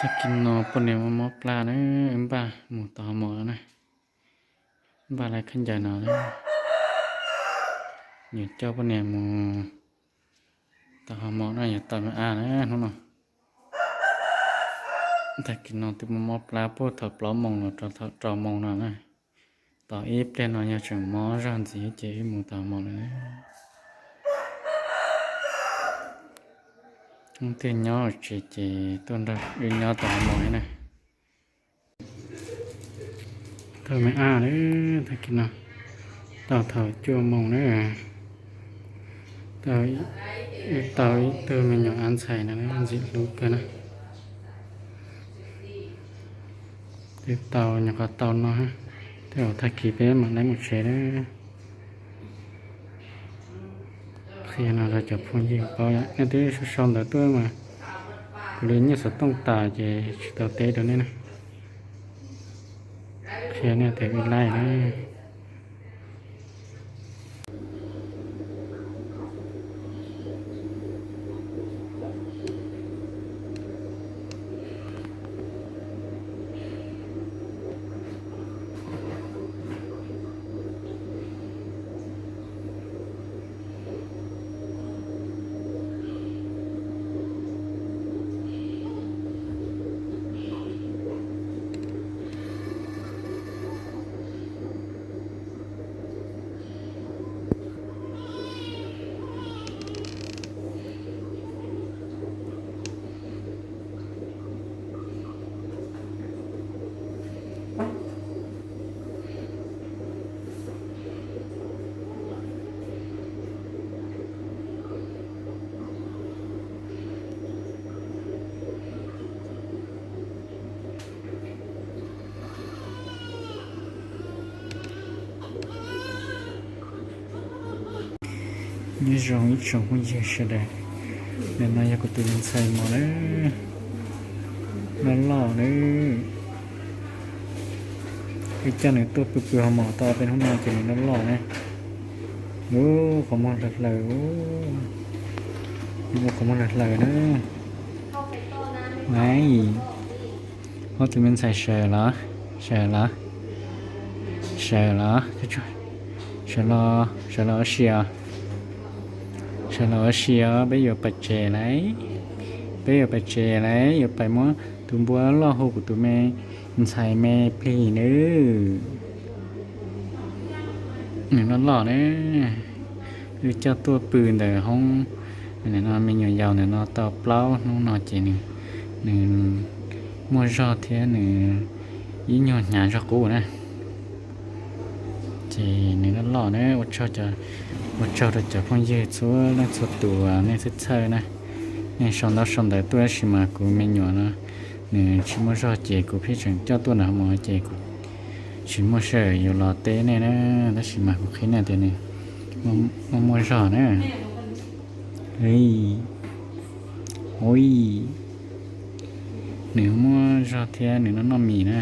Tag kis no poj niam mob mob plab na, wb npaj mus tau ho mos no na. Npaj lawv khaub ncaws no na, yuav coj poj niam mus tau ho mos no, yuav tau me ab na hnub no. Tag kis no twb mob mob plab puag thaum plaub moos los rau thaum rau moos no na. Tos ib pliag no yog tseem mob zog ntxiv ces wb mus tau ho mos lawm. Hnub twg nyob tsev ces tuaj nrog wb nyob tau ho mos na. Tau me ab lawm, tag kis no tau thaum cuaj moos na. Tau, wb tau ib tug me nyuam ab ntxhais no ntxim hlub kawg na. Twb tau nyuam qhuav tau no, tej zaum tag kis peb mam li mus tsev na. Qhia no rau cov phooj ywg paub, nej twb sau sau ntawv tuaj mas kuv li nyiaj xov tooj tas ces tsis tau teb rau nej na. Qhia nej tias wb laij na. Nyob zoo ib tsoom phooj ywg sawv daws, nim no yog kuv tus me ntxhais mos lawm, loj loj lawm. Wb coj nws tuaj pw pw ho mos tau peb hnub no ces nws loj loj na. Ub, qhov muag hlaws hlaws, ub, qhov muag hlaws hlaws na. Nai, ob tus me ntxhais sawv los, sawv los, sawv los, sawv los, sawv los ua si os. Sawv los ua si os, peb yuav pais tsev lawm. Peb yuav pais tsev lawm, yuav pais muab tus npua loj hu kuv tus me ntxhais me plig nawb. Nws loj loj na, wb coj tuaj pw ntawm hoob, nim no me nyuam yaus ntawm no tau plaub hnub no ces nws, nws muaj zog thiab nws ib nyuag hnyav zog qub na. Ces nws loj loj na, ua tsaug, ua tsaug rau cov phooj ywg txhua leej txhua tus uas nej txhawj txhawj na. Nej sau ntaub sau ntawv tuaj tab sis mas kuv me nyuam no nws tsis muaj zog ces kuv pheej tseem coj tuaj nram hoob mos ces kuv tsis muaj sij hawm yuav los teb nej na, tab sis mas kuv qhia nej tias nws muaj, muaj zog na. Ui, ui, nws muaj zog thiab nws noj noj mis na.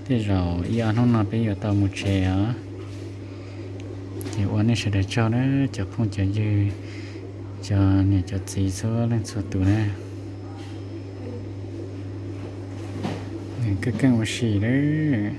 Tej zaum ib ob hnub no peb yuav tau mus tsev os. Ces ua nej sawv daws tsaug na, cov phooj cov ywg, cov niam cov txiv txhua leej txhua tus na. Nws keej keej ua si lawm.